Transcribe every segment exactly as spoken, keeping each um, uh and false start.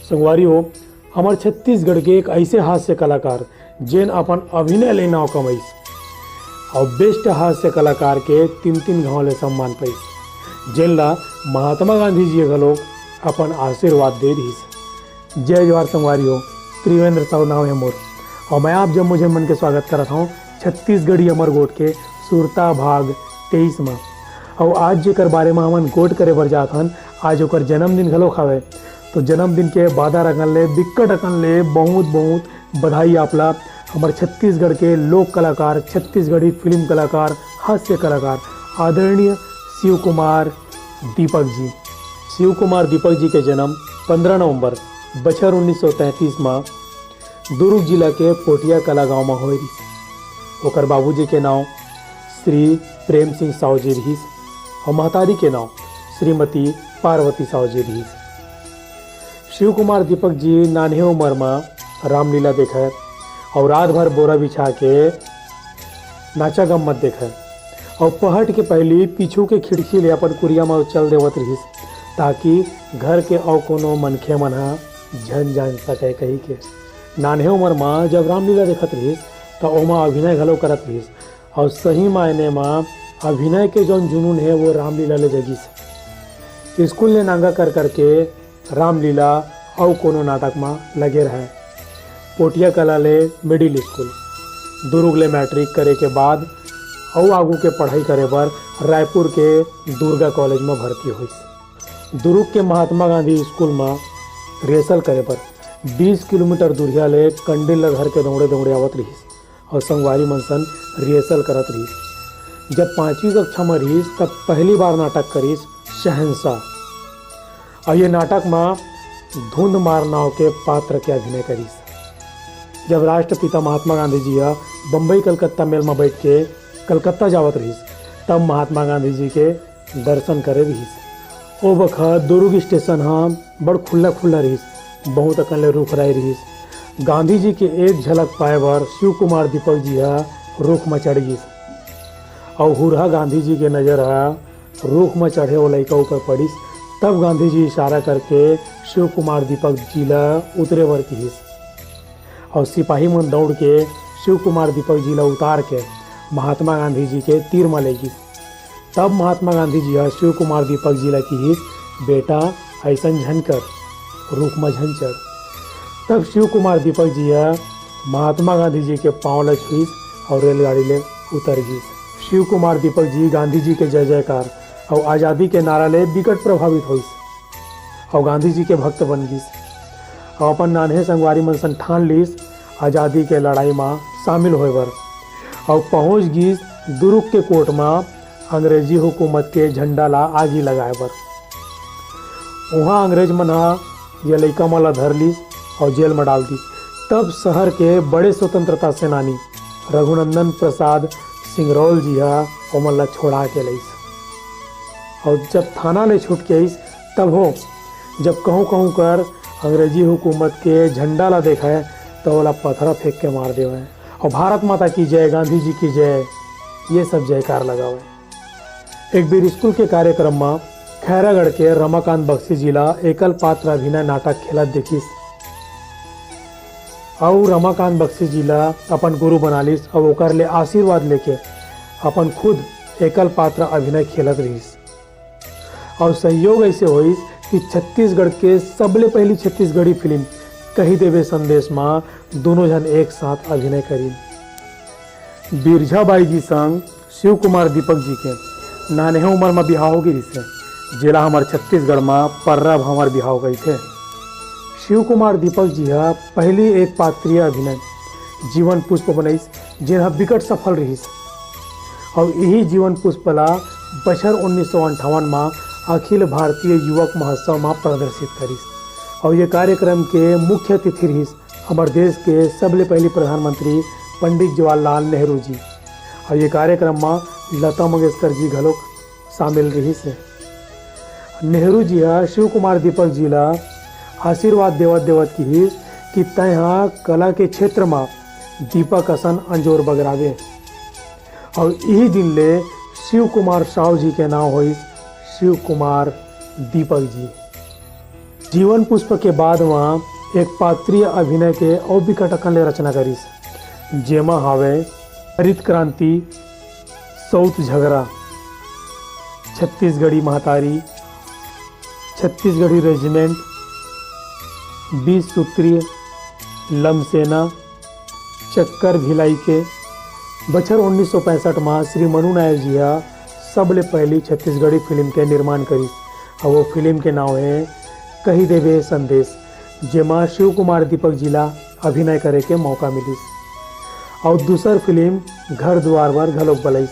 संगवारी हो, हमर छत्तीसगढ़ के एक ऐसे हास्य कलाकार, जेन अपन अभिनय ले नाव कमाइस, अउ बेस्ट हास्य कलाकार के तीन तीन घाव ले सम्मान पाइस, जेन ला महात्मा गांधी जी घलोक अपन आशीर्वाद दे रिहिस। जय जोहार संगवारी हो, त्रिवेंद्र साहू नाव हे मोर, अउ मैं आप जम्मो झन मन के स्वागत करत हौं छत्तीसगढ़ी अमर गोठ के सुरता भाग तेईस म। अउ आज जेकर बारे म हमन गोठ करे बर जात हन, आज ओकर जन्मदिन घलोक हावय। तो जन्मदिन के बादर अकन ले, बिक्कट अकन ले बहुत बहुत बधाई आप ला, हमर छत्तीसगढ़ के लोक कलाकार, छत्तीसगढ़ी फिल्म कलाकार, हास्य कलाकार आदरणीय शिव कुमार दीपक जी। शिव कुमार दीपक जी के जन्म पंद्रह नवंबर बछर उन्नीस सौ तैंतीस म दुर्ग जिला के पोटिया कला गांव म होए रिहिस। ओकर बाबूजी के नांव श्री प्रेम सिंह साहू जी रिहिस अउ महतारी के नांव श्रीमती पार्वती साहू जी रिहिस। शिव कुमार दीपक जी नान्हे उमर म रामलीला देखय अउ रात भर बोरा बिछा के नाचा गम्मत देखय अउ पहट के पहिली पीछू के खिड़की ले अपन कुरिया म चल देवत रिहिस, ताकि घर के अउ कोनो मनखे मन ह झन जान सकय कहिके। नान्हे उमर म जब रामलीला देखत रिहिस, त ओमा अभिनय घलो करत रिहिस अउ सही मायने म अभिनय के जौन जुनून हे, वो रामलीला ले जगिस। स्कूल ले नांगा कर करके रामलीला अउ कोनो नाटक म लगे रहय। पोटिया कला ले मिडिल स्कूल, दुरुग ले मैट्रिक करे के बाद अउ आगू के पढ़ाई करे बर रायपुर के दुर्गा कॉलेज म भर्ती होइस। दुरुग के महात्मा गांधी स्कूल म रिहर्सल करे बर बीस किलोमीटर दूरिहा ले कंडील ल धर के दौड़े दौड़े आवत रिहिस अउ संगवारी मन सन रिहर्सल करत रिहिस। जब पांचवी कक्षा म रिहिस, तब पहली बार नाटक करिस शहंशाह। अउ ये नाटक म धुंध मार नाव के पात्र के अभिनय करिस। जब राष्ट्रपिता महात्मा गांधी जी ह बम्बई कलकत्ता मेल म बैठ के कलकत्ता जावत रिहिस, तब महात्मा गांधी जी के दर्शन करे रिहिस। ओ बखत दुरुग स्टेशन ह बड़ खुल्ला खुल्ला रिहिस, बहुत अकन ले रूख राई रिहिस। गांधी जी के एक झलक पाए बर शिव कुमार दीपक जी ह रूख म चढ़ गिस। अउ हुरहा गांधी जी के नजर ह रूख म चढ़े ओ लइका ऊपर पड़िस। तब गांधी जी इशारा करके शिव कुमार दीपक जी ल उतरे बर किहिस। अउ सिपाही मन दौड़ के शिव कुमार दीपक जी ल उतार के महात्मा गांधी जी के तीर म ले गिस। तब महात्मा गांधी जी ह शिव कुमार दीपक जी ल किहिस, "बेटा, अइसन झन कर, रूख म झन चढ़।" तब शिव कुमार दीपक जी ह महात्मा गांधी जी के पांव ल छुइस अउ रेलगाड़ी ले उतर गिस। शिव कुमार दीपक जी गांधी जी के जय जयकार अउ आजादी के नारा ले बिकट प्रभावित होइस अउ गांधी जी के भक्त बन गिस अउ अपन नान्हे संगवारी मन सन ठान लिस आजादी के लड़ाई म शामिल होय बर अउ पहुंच गिस दुरुग के कोर्ट म अंग्रेजी हुकूमत के झंडा ला आगी लगाए बर। उहां अंग्रेज मन ह ये लइका मन ला धर लिस अउ जेल म डाल दिस। तब शहर के बड़े स्वतंत्रता सेनानी रघुनंदन प्रसाद सिंगरौल जी ह ओमन ला छोड़ा के लइस। अउ जब थाना ले छूट के आइस, तब हो, जब कहूं कहूं कर अंग्रेजी हुकूमत के झंडा ला देखय, त ओला पथरा फेंक के मार देवय। अउ भारत माता की जय, गांधी जी की जय, ये सब जयकार लगावय। एक बेर स्कूल के कार्यक्रम म खैरागढ़ के रमाकांत बख्शी जी ला एकल पात्र अभिनय नाटक खेलत देखिस अउ रमाकांत बख्शी जी ला अपन गुरु बना लिस अउ ओकर ले आशीर्वाद लेके अपन खुद एकल पात्र अभिनय खेलत रिहिस। अउ संयोग ऐसे होइस कि छत्तीसगढ़ के सबले पहली छत्तीसगढ़ी फिल्म कही देवे संदेश म दोनों झन एक साथ अभिनय करिन। बिरझा बाई जी संग शिव कुमार दीपक जी के नान्हे उमर म बिहाव होगे रिहिसे, जेला हमर छत्तीसगढ़ म पर्रा भंवर बिहाव कहिथे। शिव कुमार दीपक जी ह पहली एक पात्रीय अभिनय जीवन पुष्प बनइस, जेन ह बिकट सफल रिहिस। अउ इही जीवन पुष्प ला बछर उन्नीस सौ अंठावन म अखिल भारतीय युवक महोत्सव म प्रदर्शित करिस। अउ ये कार्यक्रम के मुख्य अतिथि रिहिस हमर देश के सबले पहली प्रधानमंत्री पंडित जवाहरलाल नेहरू जी। अउ ये कार्यक्रम म लता मंगेशकर जी घलोक शामिल रिहिस हे। नेहरू जी ह शिव कुमार दीपक जी ला आशीर्वाद देवत देवत किहिस कि तैं ह कला के क्षेत्र म दीपक असन अंजोर बगराबे। अउ इही दिन ले शिव कुमार साव जी के नांव होइस शिव कुमार दीपक जी। जीवन पुष्प के बाद म एक पात्रीय अभिनय के अउ बिकट अकन ले रचना करिस, जेमा हावय हरित क्रांति, सउत झगरा, छत्तीसगढ़ी महतारी, छत्तीसगढ़ी रेजिमेंट, बीस सूत्रीय, लमसेना, चक्कर भिलाई के। बछर उन्नीस सौ पैंसठ म श्री मनु नायक जी ह सबले पहिली छत्तीसगढ़ी फिल्म के निर्माण करिस, अउ वो फिल्म के नाव हे कहि देबे संदेश, जेमा शिव कुमार दीपक जी ला अभिनय करे के मौका मिलिस। अउ दूसर फिल्म घर दुआर बर घलोक बलइस।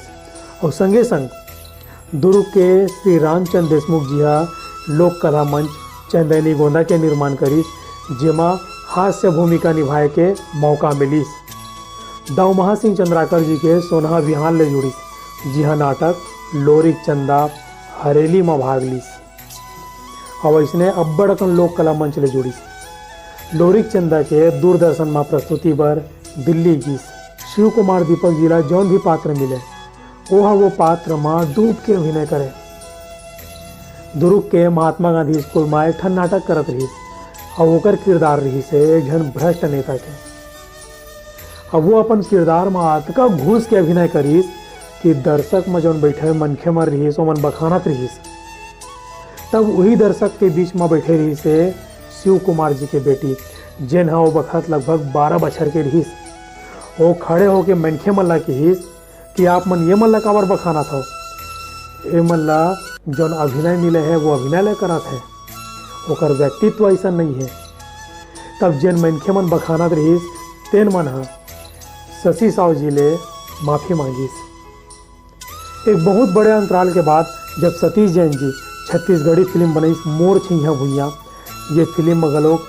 अउ संगे संग दुर्ग के श्री रामचंद देशमुख जी ह लोक कला मंच चंदैनी गोंदा के निर्माण करिस, जेमा हास्य भूमिका निभाए के मौका मिलिस। दाऊ महासिंह चंद्राकर जी के सोनहा बिहान ले जुड़िस, जिहां नाटक लोरिक चंदा हरेली म भाग लिस। अउ अइसने अब्बड़ अकन लोक कला मंच ले जुड़िस। लोरिक चंदा के दूरदर्शन म प्रस्तुति बर दिल्ली गिस। शिव कुमार दीपक जी ला जौन भी पात्र मिले, ओह वो पात्र म डूब के अभिनय करे। दुरुग के महात्मा गांधी स्कूल म एक ठन नाटक करत रिहिस, अउ ओकर किरदार रिहिस हे एक झन भ्रष्ट नेता के। अब वो अपन किरदार म अतका घुस के अभिनय करिस कि दर्शक म जौन बइठे मनखे मन रिहिस, ओमन बखानत रिहिस। तब उही दर्शक के बीच म बइठे रिहिस हे शिव कुमार जी के बेटी, जेन ह ओ बखत लगभग बारह बछर के रिहिस। वो खड़े होके मनखे मन ला किहिस कि आप मन ये मन ला काबर बखानत हव? ए मन ला जौन अभिनय मिले हे, वो अभिनय ले करत हे, ओकर व्यक्तित्व अइसन नइ हे। तब जेन मनखे मन बखानत रिहिस, तेन मन ह शशि साव जी ले माफी मांगिस। एक बहुत बड़े अंतराल के बाद जब सतीश जैन जी छत्तीसगढ़ी फिल्म बनइस मोर छइहां भुइयां, ये फिल्म म घलोक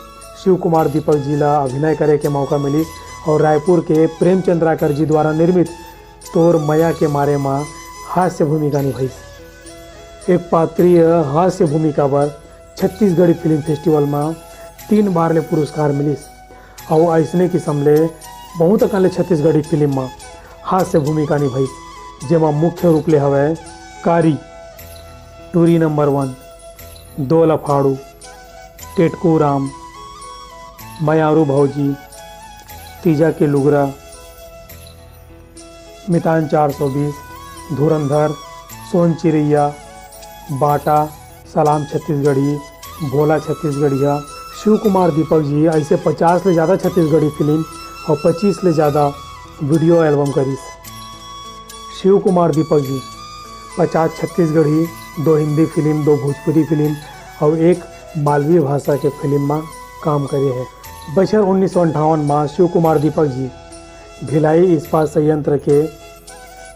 शिव कुमार दीपक जी ला अभिनय करे के मौका मिलिस अउ रायपुर के प्रेम चंद्राकर जी द्वारा निर्मित तोर मया के मारे म हास्य भूमिका निभाइस। एक पात्रीय हास्य भूमिका बर छत्तीसगढ़ी फिल्म फेस्टिवल म तीन बार ले पुरस्कार मिलिस। अउ अइसने किसम ले बहुत अकन ले छत्तीसगढ़ी फिल्म म हास्य भूमिका निभाइस, जेमा मुख्य रूप ले हवय कारी, टूरी नंबर वन, दो लफाड़ू, टेटकू राम, मयारू भौजी, तीजा के लुगरा, मितान चार सौ बीस, धुरंधर, सोन चिरैया, बाटा, सलाम छत्तीसगढ़ी, भोला छत्तीसगढ़िया। शिव कुमार दीपक जी अइसे पचास ले जादा छत्तीसगढ़ी फिल्म अउ पच्चीस ले जादा वीडियो एल्बम करिस। शिव कुमार दीपक जी पचास छत्तीसगढ़ी, दो हिंदी फिल्म, दो भोजपुरी फिल्म अउ एक मालवी भाषा के फिल्म म काम करे हे। बछर उन्नीस सौ अंठावन म शिव कुमार दीपक जी भिलाई इस्पात संयंत्र के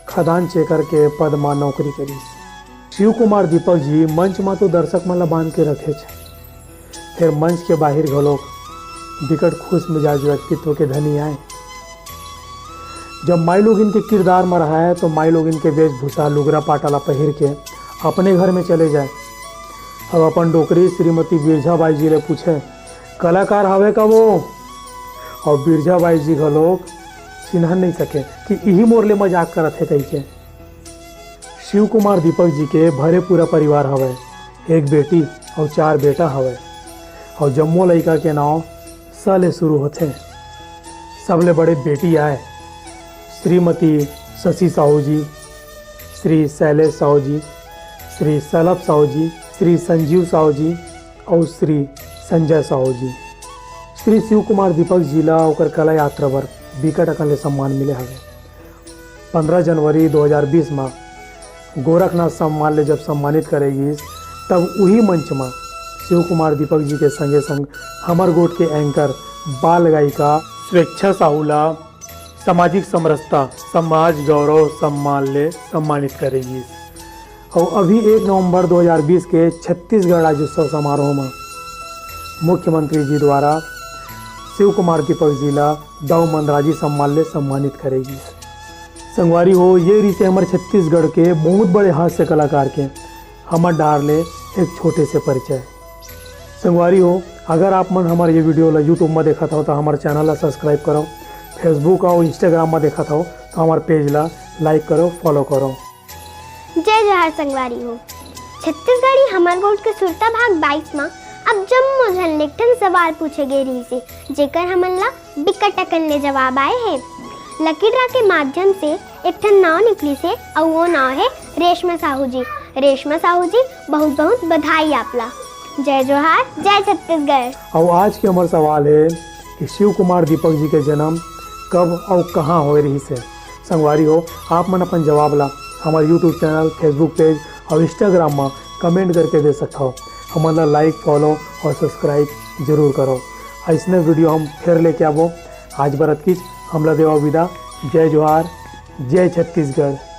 खदान चेकर के पद म नौकरी करिस। शिव कुमार दीपक जी मंच म तो दर्शक मन ल बांध के रखेच, फेर मंच के बाहिर घलोक बिकट खुश मिजाज व्यक्तित्व के धनी आय। जब माईलोगिन के किरदार म रहय, तो माईलोगिन के वेशभूषा, लुगरा पाटा ला पहिर के अपने घर में चले जाय। अब अपन डोकरी श्रीमती बिरजा बाई जी ले पूछे, "कलाकार हवे का वो?" अउ बिरजा बाई जी घलोक चिन्हन नइ सके कि इही मोर ले मजाक करत हे कहिके। शिव कुमार दीपक जी के भरे पूरा परिवार हवय, एक बेटी अउ चार बेटा हवय, अउ जम्मो लइका के नाव स ले शुरू होथे। सबले बड़े बेटी आय श्रीमती शशि साहू जी, श्री शैलेश साहू जी, श्री सलभ साहू जी, श्री संजीव साहू जी अउ श्री संजय साहू जी। श्री शिव कुमार दीपक जी ला ओकर कला यात्रा बर बिकट अकन ले सम्मान मिले हवे। पंद्रह जनवरी दो हज़ार बीस म गोरखनाथ सम्मान ले जब सम्मानित करे गिस, तब उही मंच म शिव कुमार दीपक जी के संगे संग हमर गोठ के एंकर बाल गायिका स्वेच्छा साहू ला सामाजिक समरसता, समाज गौरव सम्मान ले सम्मानित करे गिस। अउ अभी एक नवंबर दो हज़ार बीस के छत्तीसगढ़ राज्योत्सव समारोह म मुख्यमंत्री जी द्वारा शिव कुमार दीपक जी ला दाऊ मंदराजी सम्मान ले सम्मानित करे गिस। संगवारी हो, ये रिहिसे हमर छत्तीसगढ़ के बहुत बड़े हास्य कलाकार के हमर डार ले एक छोटे से परिचय। संगवारी हो, अगर आप मन हमर ये वीडियो ला YouTube म देखत हव, त हमर चैनल ला सब्सक्राइब करव, Facebook अउ Instagram म देखत हव, त हमर पेज ला लाइक करव, फॉलो करव। जय जोहार संगवारी हो, छत्तीसगढ़ी हमर गोठ के सुरता भाग बाईस म अब जम्मो झन ले एक ठन सवाल पूछे गे रिहिस हे, जेकर हमन ला बिकट अकन ले जवाब आए हे। लकी ड्रा के माध्यम से एक ठन नाव निकलिस हे, अउ वो नाव हे रेशमा साहू जी। रेशमा साहू जी, बहुत बहुत बधाई आप ला। जय जोहार, जय छत्तीसगढ़। अउ आज के हमर सवाल हे कि शिव कुमार दीपक जी के जन्म कब अउ कहाँ होए रिहिस हे। संगवारी हो, आप मन अपन जवाब ला हमर YouTube चैनल, Facebook पेज अउ Instagram म कमेंट करके दे सकथव। हमन ला लाइक, फॉलो अउ सब्सक्राइब जरूर करव। अइसने वीडियो हम फेर लेके आबो। आज बर अतकीच, हमला देवा विदा। जय जोहार, जय छत्तीसगढ़।